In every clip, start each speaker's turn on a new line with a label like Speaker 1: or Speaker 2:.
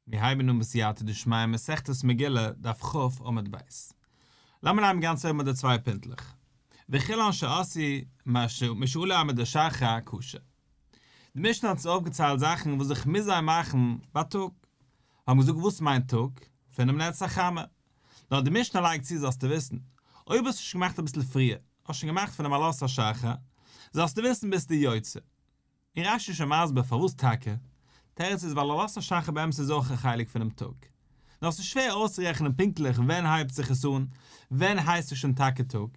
Speaker 1: מיר הייבן אן בסייעתא דשמיא מסכת מגילה, דף כ, עמוד ב'. לאמיר הייבן גאנץ אויבן מיט די צוויי פינטלעך. וכולן שעשאו משעלה עמוד השחר כשר. די משנה האט אונז אויפגעציילט זאכן וואס איך מוז זיי מאכן בייטאג. האבן געזאגט וואס מיינט טאג? פונעם נץ החמה. נאר די משנה לייגט צו זאלסטו וויסן, אויב האסטו שוין געמאכט אביסל פריער, האסט שוין געמאכט פונעם עלות השחר, זאלסטו וויסן ביסטו יוצא. און רש"י איז שוין מסביר פארוואס טאקע, תירוץ איז ווייל עלות השחר באמת איז אויך א חלק פונעם טאג, נאר ס'איז שווער אויסצורעכענען פונקטליך ווען הייבט זיך עס אן, ווען הייסט עס שוין טאקע טאג,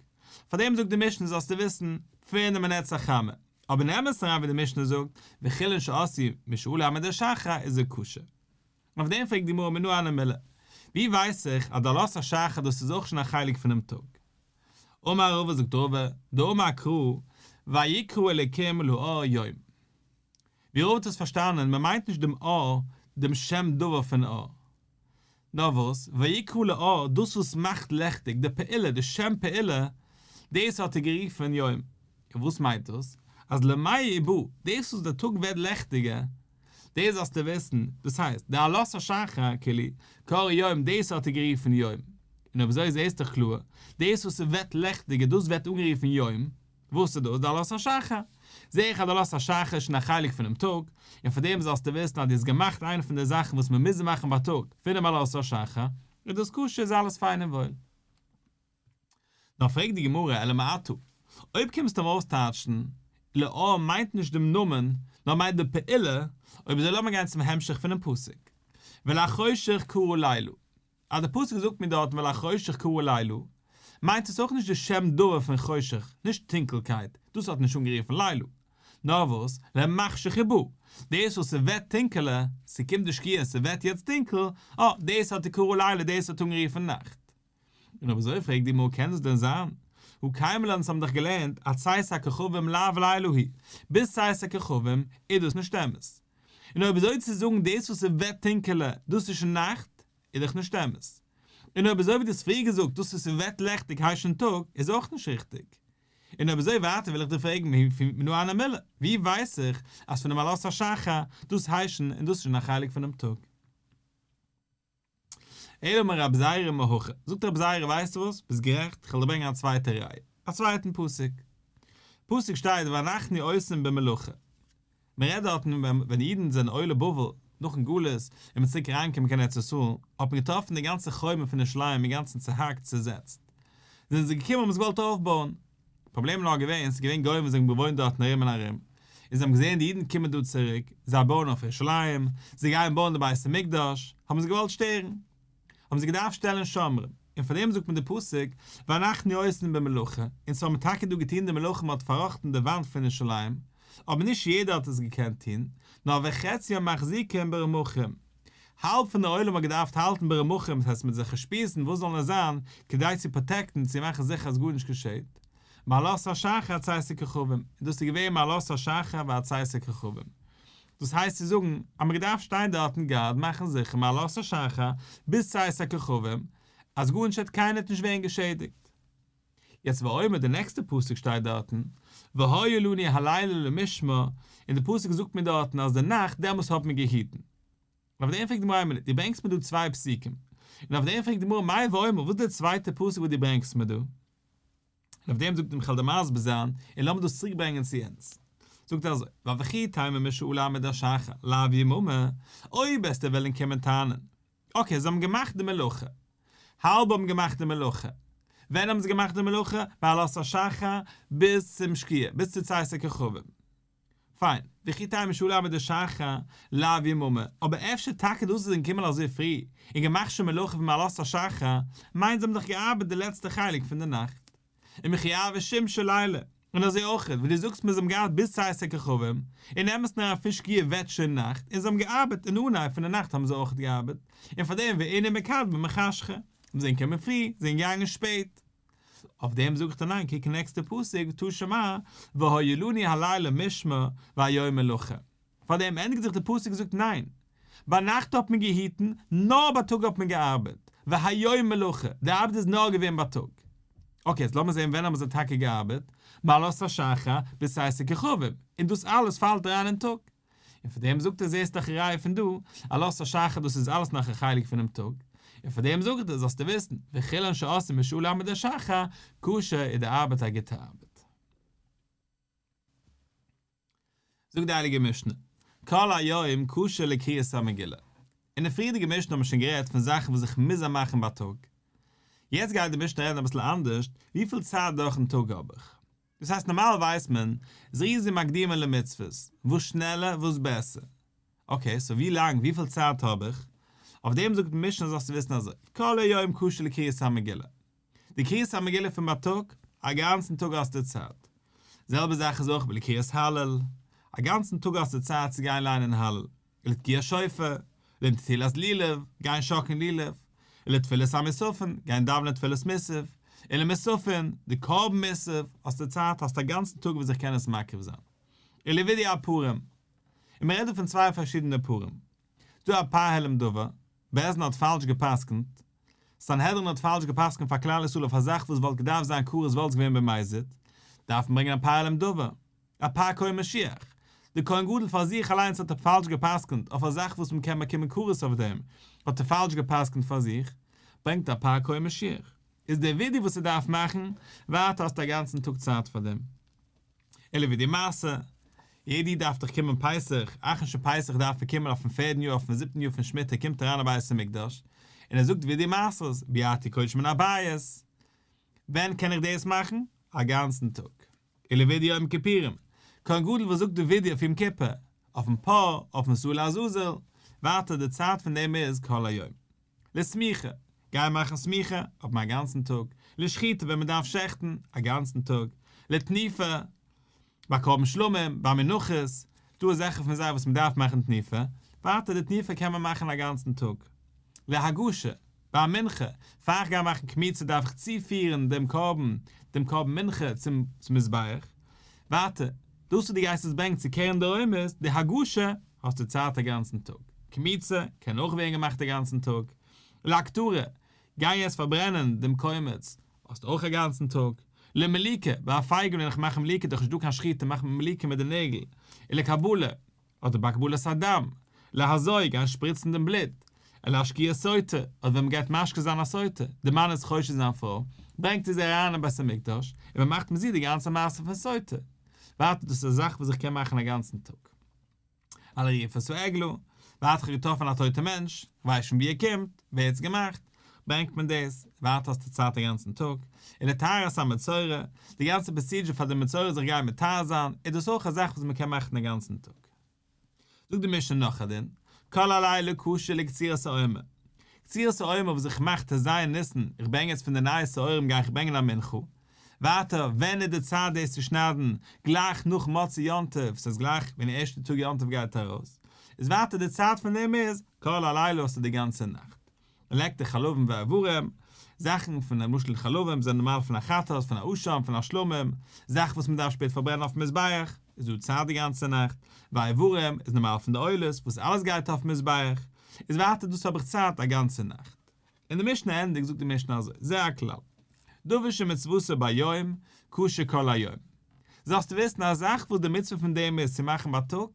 Speaker 1: פארדעם זאגט די משנה זאלסטו וויסן פונעם נץ החמה, אבער אין אמת'ן אריין ווי די משנה זאגט וכולן שעשאו משעלה עמוד השחר איז ער כשר. און אויף דעם פרעגט די גמרא מנא הני מילי, ווי ווייס איך אז די עלות השחר דאס איז אויך שוין א חלק פונעם טאג? אמר רבא זאגט רבא, דאמר קרא ויקרא אלקים לאור יום. ווי רבא האט עס פארשטאנען, מען מיינט נישט דעם אור, דעם שם דבר פון אור. נאר וואס, ויקרא לאור, דאס וואס מאכט לעכטיג, די פעולה, די שם פעולה, דאס האט ער גערופן יום. און וואס מיינט דאס? אז למאיר ובא, דאס וואס דער טאג ווערט לעכטיגער, דאס זאלסטו וויסן, דאס הייסט, די עלות השחר, כאילו, קראה יום, דאס האט ער גערופן יום. און אויב אזוי זעסטו דאך קלאר, דאס וואס ס'ווערט לעכטיגער, דאס ווערט אנגערופן יום, וואס איז דאס? די עלות השחר. זע איך אז די עלות השחר איז שוין א חלק פונעם טאג, און פאר דעם זאלסטו וויסן אז דו האסט געמאכט איינע פון די זאכן וואס מען מוז מאכן בייטאג, פונעם עלות השחר, איז דאס כשר, איז אלעס פיין און וואויל. נאר פרעגט די גמרא אלא מעתה, אויב קומסטו אים אויסטייטשן, לאור מיינט נישט דעם נאמען, נאר מיינט די פעולה, אויב אזוי לאמיר גיין צום המשך פונעם פסוק, ולחושך קרא לילה, אז די פסוק זאגט מיר דארטן ולחושך קרא לילה, מיינט עס אויך נישט די שם דבר פון חושך, נישט טונקלקייט, דאס האט נישט אנגערופן לילה, נאר וואס, למחשך ובא, דאס וואס ס'ווערט טונקעלער, ס'קומט די שקיעה און ס'ווערט יעצט טונקל, אה, דאס האט די קרא לילה, דאס האט אנגערופן נאכט. און אויב אזוי פרעגט די גמרא קען דאס דען זיין? הא קיימא לן אונז האבן דאך געלערנט עד צאת הכוכבים לאו לילה הוא, ביז צאת הכוכבים איז דאס נישט אמת. און אויב אזוי צו זאגן דאס וואס ס'ווערט טונקעלער דאס איז שוין נאכט איז דאך נישט אמת. און אויב אזוי ווי דו האסט פריער געזאגט דאס וואס ס'ווערט לעכטיג הייסט שוין טאג איז אויך נישט ריכטיג. און אויב אזוי ווייטער וויל איך דיר פרעגן מנא הני מילי, ווי ווייס איך אז פונעם עלות השחר דאס הייסט שוין און דאס איז שוין א חלק פונעם טאג? אלא אמר רב זירא מהכא, זאגט רב זירא ווייסטו וואס, ביסט גערעכט, כ'וועל דיר ברענגען א צווייטע ראיה, א צווייטן פסוק. פסוק שטייט ואנחנו עושים במלאכה. מען רעדט דארטן ווען די אידן זענען עולי בבל, נאכן גלות, און מען איז צוריק אריינגעקומען קיין ארץ ישראל, האט מען געטראפן די גאנצע חומה פון ירושלים אינגאנצן צוהאקט, צוזעצט. זענען זיי געקומען האבן עס געוואלט אויפבויען. פראבלעם איז נאר געווען, ס'איז געווען גוים וואס האבן געוואוינט דארטן ארום און ארום, און זיי האבן געזען די אידן קומען דא צוריק, זיי בויען אויף ירושלים, זיי גייען בויען די בית המקדש, האבן זיי געוואלט שטערן, האבן זיי געדארפט שטעלן שומרים, און פאר דעם זאגט מען די פסוק, ואנחנו עושים במלאכה, אונז האבן טאקע דא געטון די מלאכה, מען האט פארראכטן די וואנט פון ירושלים, אבער נישט יעדער האט עס געקענט טון, נאר וחציים מחזיקים ברמחים. האלב פון די עולם האט געדארפט האלטן ברמחים, דאס הייסט מיט זיכע שפיזן, וואס זאלן עס זיין, כדי צו פראטעקטן, צו מאכן זיכער אז גארנישט געשעט. מעלות השחר עד צאת הכוכבים, און דאס איז געווען מעלות השחר ועד צאת הכוכבים. דאס הייסט צו זאגן, אז מען האט געדארפט שטיין דארטן guard מאכן זיכער מעלות השחר ביז צאת הכוכבים, אז גארנישט וועט קיינער וועט נישט ווערן געשעדיגט. יעצט ואומר די נעקסטע פסוק שטייט דארטן והיה לנו הלילה למשמר, און די פסוק זאגט מיר דארטן אז די נאכט דעמאלס האט מען געהיטן. און אויף דעם פרעגט די גמרא איין מינוט, דו ברענגסט מיר דא צוויי פסוקים, און אויף דעם פרעגט די גמרא מאי ואומר וואס איז די צווייטע פסוק וואס דו ברענגסט מיר דא? און אויף דעם זאגט אים כ'וועל דיר מסביר זיין, און לאמיר דאס צוריק ברענגען צו אונז. זאגט ער אזוי, ווייל וכי תימא משעלה עמוד השחר לאו יממה, אויב וועסטו וועלן קומען טענה'ן, okay, זיי האבן געמאכט די מלאכה. האלב האבן געמאכט די מלאכה. ווען האבן זיי געמאכט די מלאכה? מעלות השחר ביז צום שקיעה, ביז צו צאת הכוכבים. פיין, וכי תימא משעלה עמוד השחר לאו יממה, אבער אפשר טאקע דאס אז זיי זענען געקומען אזוי פרי און געמאכט שוין מלאכה פון מעלות השחר, מיינט זיי האבן דאך געארבעט די לעצטע חלק פון די נאכט. ומחייבי שמשי לילה, און אזוי אויך ווי דו זאגסט מיר זיי האבן געארבעט ביז צאת הכוכבים, אין אמת'ן אריין פון שקיעה ווערט שוין נאכט, און זיי האבן געארבעט אין אנהייב פון די נאכט האבן זיי אויך געארבעט, און פאר דעם ואינהו מקדמי מחשכא, זיי זענען געקומען פרי, זיי זענען געגאנגען שפעט. אויף דעם זאג איך דיר ניין קוק אין נעקסטע פסוק תא שמע והיה לנו הלילה משמר והיום מלאכה. פאר דעם ענדיגט זיך די פסוק און זאגט ניין, ביינאכט האט מען געהיטן, נאר בייטאג האט מען געארבעט, והיום מלאכה, די ארבעט איז נאר געווען בייטאג. okay, יעצט לאמיר זען ווען האבן זיי טאקע געארבעט, מעלות השחר ביז צאת הכוכבים, און דאס אלעס פאלט אריין אין טאג. און פאר דעם זאגט ער זעסט דאך א ראיה פון דא, עלות השחר דאס איז אלעס נאך א חלק פונעם טאג, און פאר דעם זאג איך דיר זאלסטו וויסן, וכולן שעשאו משעלה עמוד השחר, כשר איז די ארבעט א גוטע ארבעט. זאגט די הייליגע משנה, כל היום כשר לקריאת המגילה. אין די פריערדיגע משנה האט מען שוין גערעדט פון זאכן וואס איך מוז זיי מאכן בייטאג. יעצט גייט די משנה רעדן אביסל אנדערש, וויפיל צייט דורכן טאג האב איך? דאס הייסט נארמאל ווייסט מען, זריזין מקדימין למצוות, וואס שנעלער וואס בעסער. okay, so ווי לאנג, וויפיל צייט האב איך? אויף דעם זאגט די משנה זאלסטו וויסן אזוי, כל היום כשר לקריאת המגילה. די קריאת המגילה פון בייטאג, א גאנצן טאג האסטו צייט. זעלבע זאך איז אויך ביי לקריאת הלל, א גאנצן טאג האסטו צייט צו גיין ליינען הלל, ולתקיעת שופר, לנטילת לולב, גיין שאקלן לולב, ולתפילת המוספין, גיין דאווענען תפילת מוסף, ולמוספין, די קרבן מוסף, האסטו צייט, האסט א גאנצן טאג וואס איך קען עס מקריב זיין. ולוידוי הפרים. און מען רעדט דא פון צוויי פארשידענע פרים. ס'דא א פר העלם דבר, בית דין האט פאלש גע'פסק'נט, סנהדרין האט פאלש גע'פסק'נט פאר כלל ישראל אויף א זאך וואס וואלט געדארפט זיין כרת וואלט עס געווען במזיד, דארף מען ברענגען א פר העלם דבר, א פר כהן משיח. דער כהן גדול פאר זיך אליינס האט ער פאלש גע'פסק'נט אויף א זאך וואס מען קען באקומען כרת אויף דעם, האט ער פאלש גע'פסק'נט פאר זיך, ברענגט א פר כהן משיח. איז דער ווידוי וואס ער דארף מאכן, ווייטער האסטו א גאנצן טאג צייט פאר דעם. ולוידוי מעשר, יעדע איד דארף דאך קומען פסח, אחרון של פסח דארף ער קומען אויפן פערדן יאר אויפן זיבטן יאר פון שמיטה קומט ער אריין אין בית המקדש, און ער זאגט וידוי מעשרות, ביערתי קודש מן הבית. ווען קען איך דאס מאכן? א גאנצן טאג. ולוידוי יום כיפורים, כהן גדול וואס זאגט די וידוי אויף יום כיפור, אויפן פר, אויפן שעיר לעזאזל, ווייטער די צייט פון דעם איז כל היום. לסמיכה, גיין מאכן סמיכה, האט מען א גאנצן טאג, לשחיטה ווען מען דארף שעכטן, א גאנצן טאג, לתנופה, ביי קרבן שלמים, ביי מנחות, דא אזעלכע פון זיי וואס מען דארף מאכן תנופה, ווייטער די תנופה קען מען מאכן א גאנצן טאג. להגשה, ביי מנחה, פאר איך גיי מאכן קמיצה דארף איך צופירן דעם קרבן, דעם קרבן מנחה צום מזבח. ווייטער, דאס וואס דו גייסט עס ברענגן צו קרן דרומית, די הגשה, האסטו צייט א גאנצן טאג. קמיצה קען אויך ווערן געמאכט א גאנצן טאג. להקטרה, גיי יעצט פארברענען דעם קומץ, האסט אויך א גאנצן טאג. למליקה, ביי א פייגל ווען איך מאך מליקה איז דאך נישט דא קיין שחיטה מאכט מען מליקה מיט די נעגל. ולקבלה, אדער ביי קבלת הדם, להזאה, גיין שפריצן דעם בלוט, ולהשקיית סוטה, אדער ווען מ'גייט משקה זיין א סוטה, די מאן איז חושד זיין פרוי, ברענגט ער זי אריין אין בית המקדש, און מ'מאכט מיט זי די גאנצע מעשה פון סוטה. ווייטער דאס איז א זאך וואס איך קען מאכן א גאנצן טאג. על עריפת העגלה, ווייטער איך האב געטראפן א טויטע מענטש, כ'ווייס שוין ווי ער קומט, ווער האט עס געמאכט, ברענגט מען דאס, ווייטער האסטו צייט א גאנצן טאג, ולטהרת המצורע, די גאנצע procedure פאר די מצורע זיך גיין מטהר זיין, איז דאס אויך א זאך וואס מען קען מאכן א גאנצן טאג. זאגט די משנה נאך א דין, כל הלילה כשר לקצירת העומר, קצירת העומר וואס איך מאך ט"ז ניסן, איך ברענג יעצט פון די נייע שעורים גיי איך ברענגען א מנחה, ווייטער ווען איז די צייט דאס צו שניידן, גלייך נאך מוצאי יום טוב, ס'הייסט גלייך ווען די ערשטע טאג יום טוב גייט ארויס, איז ווייטער די צייט פון דעם איז כל הלילה האסטו די גאנצע נאכט. מ'לייגט די חלבים ואיברים, זאכן פון למשל חלבים זענען נארמאל פון א חטאת, פון א אשם, פון א שלמים, זאכן וואס מ'דארף שפעטער פארברענען אויפן מזבח, איז דא צייט די גאנצע נאכט, ואיברים איז נארמאל פון די עולות וואס אלעס גייט אויפן מזבח, איז ווייטער דאס האב איך צייט א גאנצע נאכט. און די משנה ענדיגט זאגט די משנה אזוי, זה הכלל, דבר שמצוותו ביום, כשר כל היום. זאלסטו וויסן א זאך וואס די מצוה פון דעם איז צו מאכן בייטאג,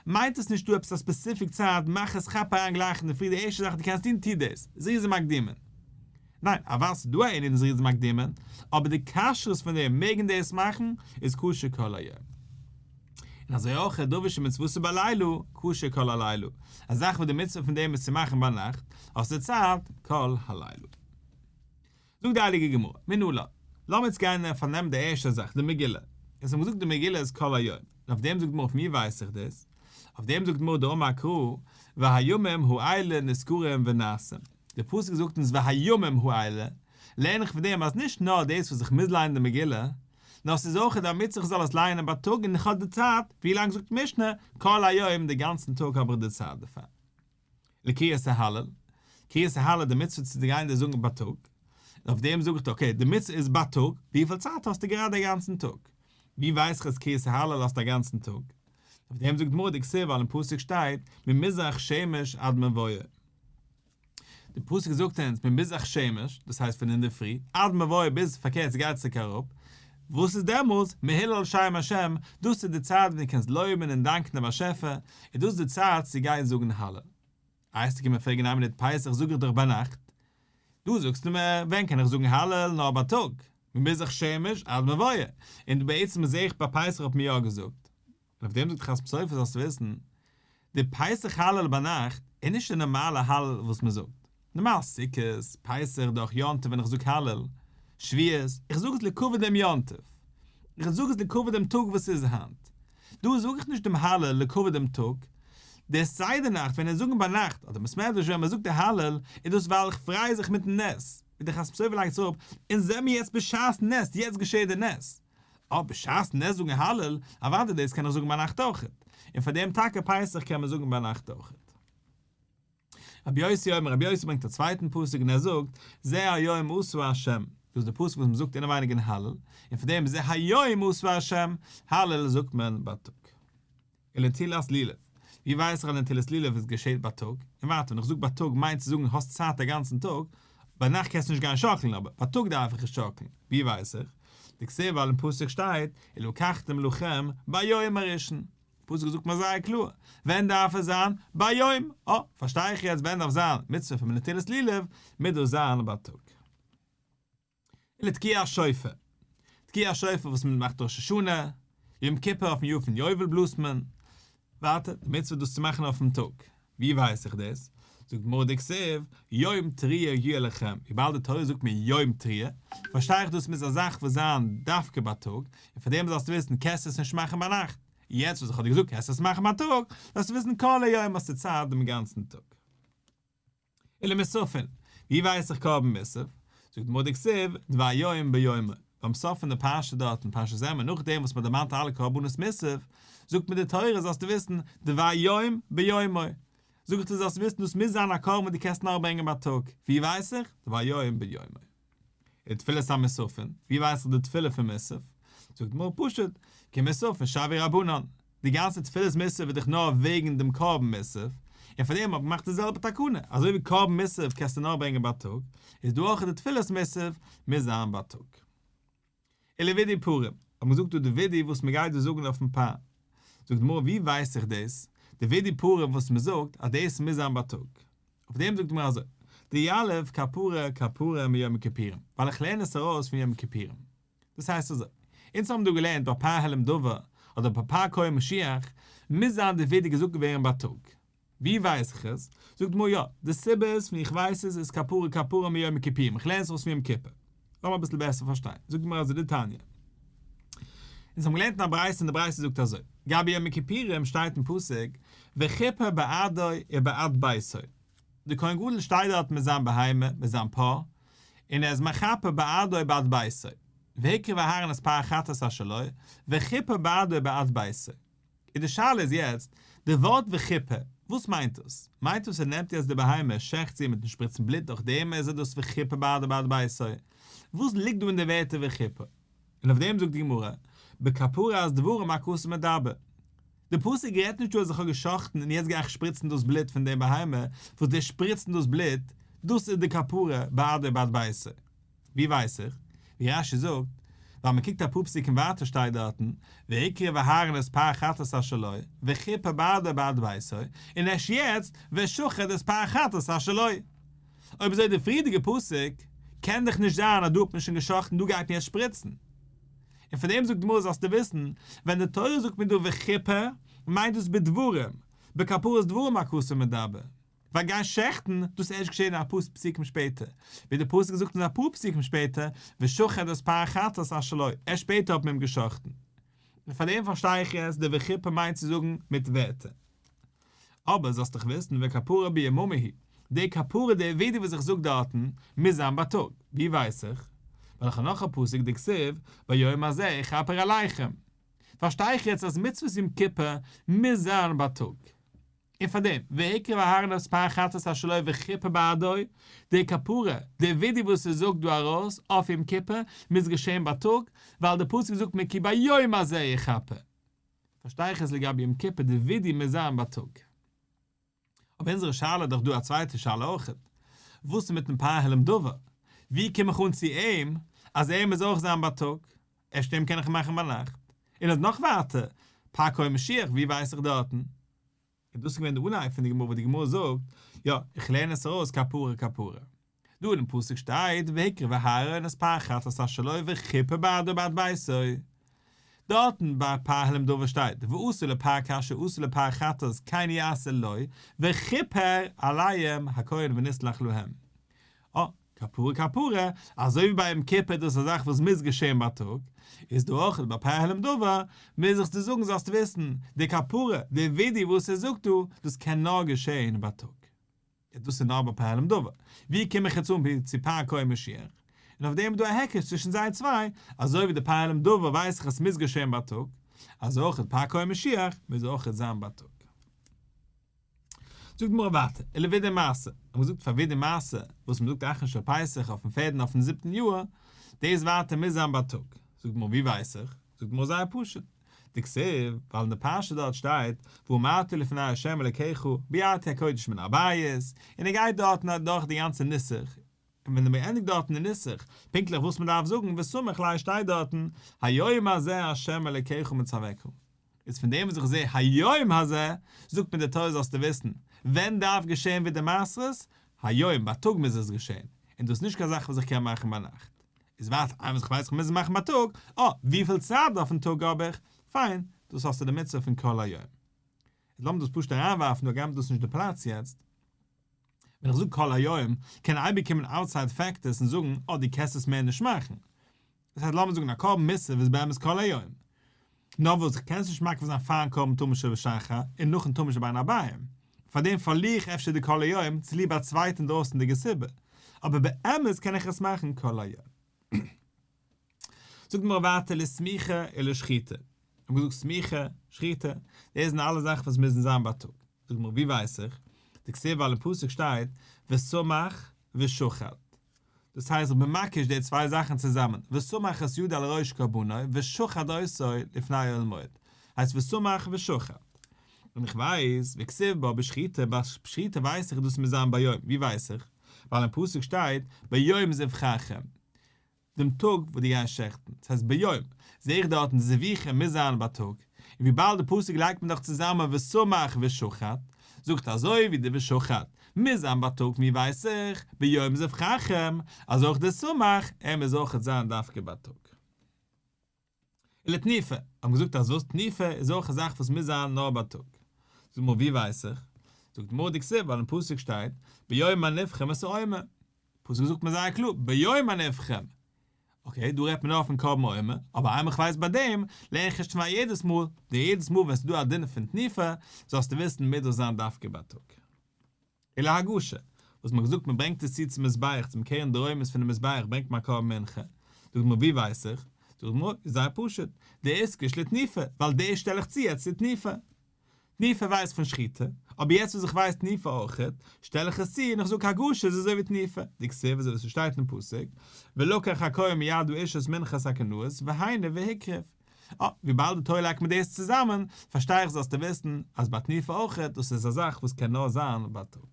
Speaker 1: מיינט עס נישט דא עפעס א specific צייט, מאך עס כאפ אריין גלייך אינדערפרי די ערשטע זאך דו קענסט טון טו דאס, זריזין מקדימין. ניין, אוודאי ס'איז דא א ענין זריזין מקדימין, אבער די כשרות פון דעם מעגן דאס מאכן איז כשר כל היום. און אזוי אויך דבר שמצוותו בלילה, כשר כל הלילה, א זאך וואס די מצוה פון דעם איז צו מאכן ביינאכט, האסטו צייט כל הלילה. זאגט די הייליגע גמרא, מנא לן, לאמיר יעצט גיין און פארנעמען די ערשטע זאך, די מגילה. אונז האבן געזאגט די מגילה איז כל היום, און אויף דעם זאגט די גמרא פון ווי ווייס איך דאס? אויף דעם זאגט די גמרא דאמר קרא והימים האלה נזכרים ונעשים, די פסוק זאגט אונז והימים האלה, לערן איך פון דעם אז נישט נאר דאס וואס איך מוז לייענען די מגילה, נאר ס'איז אויך א מצוה איך זאל עס לייענען בייטאג און איך האב די צייט, ווי לאנג זאגט משנה, כל היום די גאנצן טאג האב איך די צייט דערפאר. לקריאת ההלל, קריאת ההלל די מצוה צו גיין דאס זאגן בייטאג, און אויף דעם זאג איך okay די מצוה איז בייטאג, וויפיל צייט האסטו גראדע א גאנצן טאג? ווי ווייס איך אז קריאת ההלל האסטו א גאנצן טאג? אויף דעם זאגט גמרא דכתיב ווייל אין פסוק שטייט ממזרח שמש עד מבואו. די פסוק זאגט אונז ממזרח שמש, דאס הייסט פון אינדערפרי, עד מבואו ביז פארקערט ס'גייט צוריק אראפ, וואס איז דעמאלטס? מהולל שם השם, דאס איז די צייט ווען דו קענסט לויבן און דאנקן דעם באשעפער, איז דאס די צייט צו גיין זאגן הלל. וועסטו קומען פרעגן איין מינוט פסח זאג איך דאך ביינאכט, דא זאגסטו מיר ווען קען איך זאגן הלל נאר בייטאג, ממזרח שמש עד מבואו, און בעצם זעה איך ביי פסח האט מען יא געזאגט, און אויף דעם זאגט דער חתם סופר זאלסטו וויסן, די פסח הלל ביינאכט איז נישט די נארמאלע הלל וואס מען זאגט, נארמאל סוכות, פסח דורך יום טוב ווען איך זאג הלל, שבועות, איך זאג עס לכבוד דעם יום טוב, איך זאג עס לכבוד דעם טאג וואס איז היינט, דא זאג איך נישט דעם הלל לכבוד דעם טאג, די סדר נאכט ווען אונז זאגן ביינאכט אדער בית מדרש ווען מען זאגט די הלל איז דאס ווייל איך פריי זיך מיטן נס, ווי דער חתם סופר לייגט עס אראפ, אונז זעמיר יעצט בשעת נס, יעצט געשעט די נס. אה, בשעת נס זאגן הלל, אוודאי דאס קען איך זאגן ביינאכט אויכעט. און פאר דעם טאקע פסח קען מען זאגן ביינאכט אויכעט. רבי יוסי אומר, רבי יוסי ברענגט א צווייטן פסוק און ער זאגט, זה היום עשה ה', דאס איז די פסוק וואס מען זאגט אינעווייניג אין הלל, און פאר דעם זה היום עשה ה', הלל זאגט מען בייטאג. ולנטילת לולב, ווי ווייס איך אז נטילת לולב איז געשעט בייטאג? און ווייטער ווען איך זאג בייטאג מיינט צו זאגן האסט צייט א גאנצן טאג, ביינאכט קענסטו נישט גיין שאקלן אבער בייטאג דארף איך עס שאקלן, ווי ווייס איך? דכתיב ווייל אין פסוק שטייט ולקחתם לכם ביום הראשון, פסוק זאגט מיר זייער קלאר, ווען דארף עס זיין? ביום! אה, פארשטיי איך יעצט ווען דארף זיין מצוה פון נטילת לולב, מוז דאס זיין בייטאג. ולתקיעת שופר, תקיעת שופר וואס מען מאכט ראש השנה, יום כיפור אויפן יאר פון יובל בלאזט מען, ווייטער, די מצוה דאס צו מאכן אויפן טאג, ווי ווייס איך דאס? זאגט די גמרא דכתיב, יום תרועה יהיה לכם, וויבאלד די תורה זאגט מיר יום תרועה, פארשטיי איך דאס מוז א זאך וואס זיין דווקא בייטאג, און פאר דעם זאלסטו וויסן קענסטו עס נישט מאכן ביינאכט, יעצט וואס איך האב דיר געזאגט קענסטו עס מאכן בייטאג, זאלסטו וויסן כל היום האסטו צייט דעם גאנצן טאג. ולמוספין, ווי ווייס איך קרבן מוסף? זאגט די גמרא דכתיב, דבר יום ביומו, ביים סוף פון די פרשה דארט אין פרשת אמור נאכדעם וואס מען דערמאנט אלע קרבנות מוסף, זאגט מיר די תורה זאלסטו וויסן, דבר יום ביומו, זאג איך דיר זאלסט וויסן דאס מוז זיין א קרבן וואס דו קענסט נאר ברענגען בייטאג, ווי ווייס איך? דבר יום ביומו. ותפילת המוספין, ווי ווייס איך די תפילה פון מוסף? זאגט די גמרא פשוט, כי מוספין שויוה רבנן, די גאנצע תפילת מוסף איז דאך נאר וועגן דעם קרבן מוסף, און פאר דעם האט מען געמאכט די זעלבע תקנה, אזוי ווי קרבן מוסף קענסטו נאר ברענגען בייטאג, איז דא אויך די תפילת מוסף מוז זיין בייטאג. ולוידוי פרים, האט מען געזאגט דא די וידוי וואס מען גייט דא זאגן אויפן פר, זאגט די גמרא ווי ווייס איך דאס, די וידוי פרים וואס מען זאגט אז דאס מוז זיין בייטאג, אויף דעם זאגט די גמרא אזוי, דיליף כפרה כפרה מיום הכיפורים, ווייל איך לערן עס ארויס פון יום הכיפורים. דאס הייסט אזוי, אונז האבן דא געלערנט ביי פר העלם דבר, אדער ביי פר כהן משיח, מוז זיין די וידוי געזאגט געווערן בייטאג. ווי ווייס איך עס? זאגט די גמרא יא, די סיבה איז פון איך ווייס עס איז כפרה כפרה מיום הכיפורים, איך לערן עס ארויס פון יום כיפור. לאמיר אביסל בעסער פארשטיין, זאגט די גמרא אזוי דתניא. אונז האבן געלערנט אין א ברייתא און די ברייתא זאגט אזוי, גבי יום הכיפורים שטייט אין פסוק וכיפר בעדו ובעד ביתו, די כהן גדול שטייט דארט מיט זיין בהמה, מיט זיין פר, און ער איז מכפר בעדו ובעד ביתו, והקריב אהרן את פר החטאת אשר לו, וכיפר בעדו ובעד ביתו. און די שאלה איז יעצט, די ווארט וכיפר, וואס מיינט דאס? מיינט דאס ער נעמט יעצט די בהמה, שעכט זי מיטן שפריצן בלוט דורך דעם איז ער דאס וכיפר בעדו ובעד ביתו? וואס ליגט דא אין די ווערטער וכיפר? און אויף דעם זאגט די גמרא, בכפרת דברים הכתוב מדבר. די פסוק רעדט נישט דא אז איך האב גע'שחט'ן און יעצט גיי איך שפריצן דאס בלוט פון די בהמה, וואס די שפריצן דאס בלוט, דאס איז די כפרה בעדו ובעד ביתו. ווי ווייס איך? ווי רש"י זאגט, ווייל מען קוקט אפאר פסוקים ווייטער שטייט דארטן, והקריב אהרן את פר החטאת אשר לו, וכיפר בעדו ובעד ביתו, און ערשט יעצט, ושחט את פר החטאת אשר לו. אויב אזוי די פריערדיגע פסוק, קען דאך נישט זיין אז דא האט מען שוין גע'שחט'ן דא גייט מען יעצט שפריצן. און פון דעם זאגט די גמרא זאלסטו וויסן, ווען די תורה זאגט מיר דא וכיפר, מיינט דאס בדברים, בכפרת דברים הכתוב מדבר. ווייל גיין שעכטן, דאס איז ערשט געשען אפאר פסוקים שפעטער, ווי די פסוק זאגט אונז אפאר פסוקים שפעטער, ושחט את פר החטאת אשר לו, ערשט שפעטער האט מען אים געשחט'ן. און פאר דעם פארשטיי איך יעצט די וכיפר מיינט צו זאגן מיט ווערטער. אבער זאלסט דאך וויסן וכפרה ביממא היא, די כפרה די וידוי וואס איך זאג דארטן, מוז זיין בייטאג, ווי ווייס איך? ווייל איך האב נאך א פסוק דכתיב, ביום הזה יכפר עליכם. פארשטיי איך יעצט אז מצוות יום כיפור מוז זיין בייטאג. און פאר דעם, והקריב אהרן את פר החטאת אשר לו וכיפר בעדו, די כפרה, די וידוי וואס ער זאגט דא ארויס אויף יום כיפור, מוז געשען בייטאג, ווייל די פסוק זאגט מיר כי ביום הזה יכפר. פארשטיי איך עס לגבי יום כיפור די וידוי מוז זיין בייטאג. אבער אונזערע שאלה איז דאך דא א צווייטע שאלה אויכעט. וואס איז מיטן פר העלם דבר? ווי קום איך אן צו אים אז ער מוז אויך זיין בייטאג? אפשר דעם קען איך מאכן ביינאכט. און אז נאך ווייטער, פר כהן משיח, ווי ווייס איך דארטן? און דאס איז געווען די אנהייב פון די גמרא וואס די גמרא זאגט, יא, איך לערן עס ארויס כפרה כפרה. דא אינעם פסוק שטייט והקריב אהרן את פר החטאת אשר לו וכיפר בעדו ובעד ביתו. דארטן ביי פר העלם דבר שטייט ועשה לפר כאשר עשה לפר החטאת כן יעשה לו וכיפר עליהם הכהן ונסלח להם. אה, כפרה כפרה, אזוי ווי ביי יום כיפור איז דאס א זאך וואס מוז געשען בייטאג, איז דא אויך ביי פר העלם דבר, מוז איך דיר זאגן זאלסטו וויסן, די כפרה, די וידוי וואס ער זאגט דא, דאס קען נאר געשען בייטאג. דאס איז נאר ביי פר העלם דבר. ווי קום איך יעצט אן צו פר כהן משיח? און אויף דעם איז דא א היקש צווישן זיי צוויי, אזוי ווי די פר העלם דבר ווייס איך אז ס'מוז געשען בייטאג, אזוי אויך פר כהן משיח מוז אויך זיין בייטאג. זאגט די גמרא ווייטער, ולוידוי מעשר, האט מען געזאגט פאר וידוי מעשר, וואס מען זאגט אחרון של פסח אויפן פערדן אויפן זיבטן יאר, דאס ווייטער מוז זיין בייטאג. זאגט די גמרא ווי ווייס איך? זאגט די גמרא זייער פשוט, דכתיב, ווייל אין די פרשה דארט שטייט, ואמרת לפני ה' אלוקיך, ביערתי הקודש מן הבית, און ער גייט דארטן אדורך די גאנצע נוסח, און ווען מען ענדיגט דארטן די נוסח, פונקטליך וואס מען דארף זאגן, וסמיך ליה שטייט דארטן, היום הזה ה' אלוקיך מצווך. איז פון דעם וואס איך זע היום הזה, זאגט מיר די תורה זאלסטו וויסן, ווען דארף געשען וידוי מעשרות? היום, בייטאג מוז עס געשען, און דאס איז נישט קיין זאך וואס איך קען מאכן ביינאכט. איז ווייטער איינמאל איך ווייס איך מוז עס מאכן בייטאג, אה, וויפיל צייט אויפן טאג האב איך? פיין, דאס האסטו די מצוה פון כל היום. איז לאמיר דאס פשוט אריינווארפן דא, הגם דאס איז נישט די פלאץ יעצט. ווען איך זאג כל היום, קען אייביג קומען outside factors און זאגן, אה, דו קענסט עס מער נישט מאכן. דאס הייסט לאמיר זאגן א קרבן מוסף איז באמת כל היום. נאר וואס איך קען עס נישט מקריב זיין פארן קרבן תמיד של שחר און נאכן תמיד של בין הערביים. פארדעם פארליר איך אפשר די כל היום צוליב א צווייטע אינדרויסנדיגע סיבה. אבער באמת קען איך עס מאכן כל היום. זאגט די גמרא ווייטער לסמיכה ולשחיטה. האב געזאגט סמיכה, שחיטה, דאס זענען אלע זאכן וואס מוזן זיין בייטאג. זאגט די גמרא ווי ווייס איך? דכתיב ווייל אין פסוק שטייט וסמך ושחט. דאס הייסט איך בין מקיש די צוויי זאכן צוזאמען, וסמך את ידו על ראש קרבנו ושחט אותו לפני אוהל מועד, הייסט וסמך ושחט. און איך ווייס, וכתיב בה בשחיטה, ביי שחיטה ווייס איך דאס מוז זיין ביום, ווי ווייס איך? ווייל אין פסוק שטייט ביום זבחכם, דעם טאג וואס דו גייסט שעכטן, דאס הייסט ביום, זע איך דארטן די זביחה מוז זיין בייטאג, און וויבאלד די פסוק לייגט מען דאך צוזאמען וסמך ושחט, זאגט אזוי ווי די ושחט מוז זיין בייטאג ווי ווייס איך, ביום זבחכם, אז אויך די סמך, ער מוז אויכעט זיין דווקא בייטאג. ולתנופה, האט מען געזאגט אז וואס תנופה איז אויך א זאך וואס מוז זיין נאר בייטאג. זאגט די גמרא ווי ווייס איך? זאגט די גמרא דכתיב ווייל אין פסוק שטייט ביום הניפכם את העומר. פסוק זאגט מיר זייער קלאר ביום הניפכם. okay דא רעדט מען נאר פון קרבן עומר, אבער איינמאל איך ווייס ביי דעם, לערן איך נישט פון א יעדעס מאל, די יעדעס מאל ווען ס'איז דא א דין פון תנופה, זאלסטו וויסן מוז דאס זיין דווקא בייטאג. ולהגשה, וואס מ'האט געזאגט מ'ברענגט עס צו צום מזבח, צום קרן דרומית פונעם מזבח ברענגט מען א קרבן מנחה, זאגט די גמרא ווי ווייס איך? זאגט די גמרא, איז זייער פשוט, דאיתקש לתנופה, ווייל דאס שטעל איך צו יעצט צו תנופה. תנופה ווייס איך פון שחיטה, אבער יעצט וואס איך ווייס תנופה אויכעט, שטעל איך עס צו און איך זאג הגשה איז אזוי ווי תנופה, דכתיב אזוי ווי ס'שטייט אין פסוק, ולקח הכהן מיד האיש את מנחת הקנאות והניף והקריב. אה, וויבאלד די תורה לייגט מיר דאס צוזאמען, פארשטיי איך זאלסטו וויסן אז ביי תנופה אויכעט, דאס איז א זאך וואס קען נאר זיין בייטאג.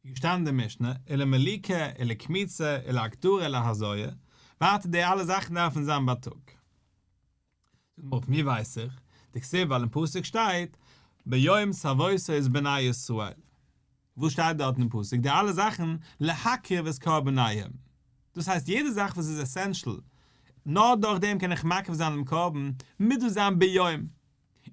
Speaker 1: איז געשטאנען אין די משנה, ולמליקה, ולקמיצה, ולהקטרה, ולהזויה, ווייטער די אלע זאכן דארפן זיין בייטאג. זאגט די גמרא פון ווי ווייס איך? דכתיב ווייל אין פסוק שטייט ביום צוותו את בני ישראל. וואס שטייט דארט אין פסוק? די אלע זאכן להקריב את קרבניהם. דאס הייסט יעדע זאך וואס איז essential, נאר דורך דעם קען איך מקריב זיין דעם קרבן, מוז דאס זיין ביום.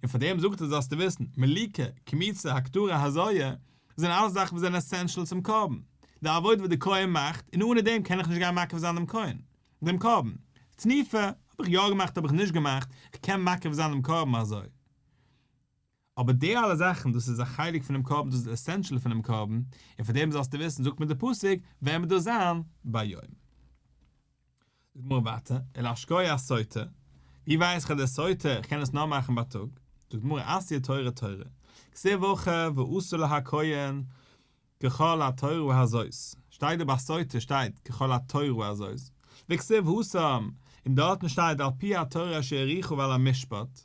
Speaker 1: און פאר דעם זאגט ער זאלסטו וויסן, מליקה, קמיצה, הקטרה, הזיה, זענען אלעס זאכן וואס זענען essential צום קרבן. די עבודה וואס דער כהן מאכט, און אנע דעם קען איך נישט גיין מקריב זיין דעם כהן. דעם קרבן. תנופה, האב איך יא געמאכט האב איך נישט געמאכט, איך קען מקריב זיין דעם קרבן אזוי. אבער די אלע זאכן, דאס איז א חלק פונעם קרבן, דאס איז essential פונעם קרבן, און פאר דעם זאלסטו וויסן, זאגט מיר דער פסוק, ווען וועט דאס זיין? ביום. זאגט די גמרא ווייטער, ולהשקוית סוטה, ווי ווייס איך אז דער סוטה, איך קען עס נאר מאכן בייטאג? זאגט די גמרא, אתיא תורה תורה, כתיב הכא ועשה לה הכהן, ככל התורה הזאת, שטייט דא ביי סוטה שטייט ככל התורה הזאת, וכתיב התם, און דארטן שטייט על פי התורה אשר יורוך ועל המשפט,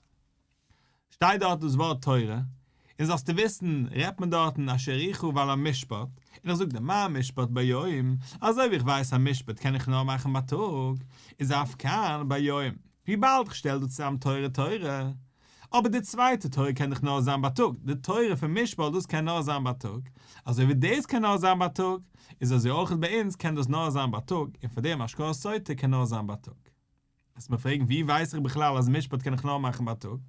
Speaker 1: שטייט דארט דאס ווארט תורה, און זאלסטו וויסן, רעדט מען דארטן אשר יראוך ועל המשפט, און איך זאג דיר מה משפט ביום, אזוי ווי איך ווייס א משפט קען איך נאר מאכן בייטאג, איז אף כאן ביום, וויבאלד איך שטעל דא צוזאם תורה תורה, אבער די צווייטע תורה קען דאך נאר זיין בייטאג, די תורה פון משפט דאס קען נאר זיין בייטאג, אזוי ווי דאס קען נאר זיין בייטאג, איז אזוי אויך ביי אונז קען דאס נאר זיין בייטאג, און פאר דעם השקאת סוטה קען נאר זיין בייטאג. וועסט מיר פרעגן ווי ווייס איך בכלל אז משפט קען איך נאר מאכן בייטאג?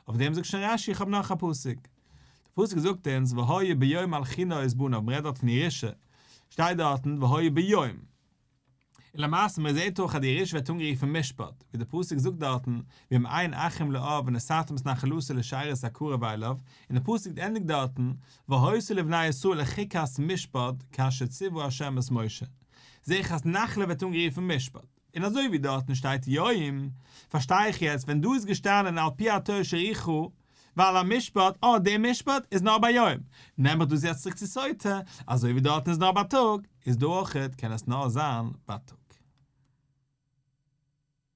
Speaker 1: אויף דעם זאגט שוין רש"י איך האב נאך א פסוק. די פסוק זאגט אונז והיה ביום הלחינו את בניו, מ'רעדט דארט פון ירושה, שטייט דארטן והיה ביום. און למעשה מען זעט אויך אז די ירושה ווערט אנגערופן משפט, ווי די פסוק זאגט דארטן ואם אין אחים לאב ונתתם את נחלתו לשארית הקרוב אליו, און די פסוק ענדיגט דארטן והיתה לבני ישראל לחוקת משפט כאשר ציוה ה' את משה, זעה איך אז נחלה ווערט אנגערופן משפט. און אזוי ווי דארטן שטייט יום, פארשטיי איך יעצט ווען דא איז געשטאנען על פי התורה אשר יראוך ועל המשפט, אה דער משפט איז נאר ביום, נעם איך דאס יעצט צוריק צו סוטה, אזוי ווי דארטן איז נאר בייטאג, איז דא אויכעט קען עס נאר זיין בייטאג.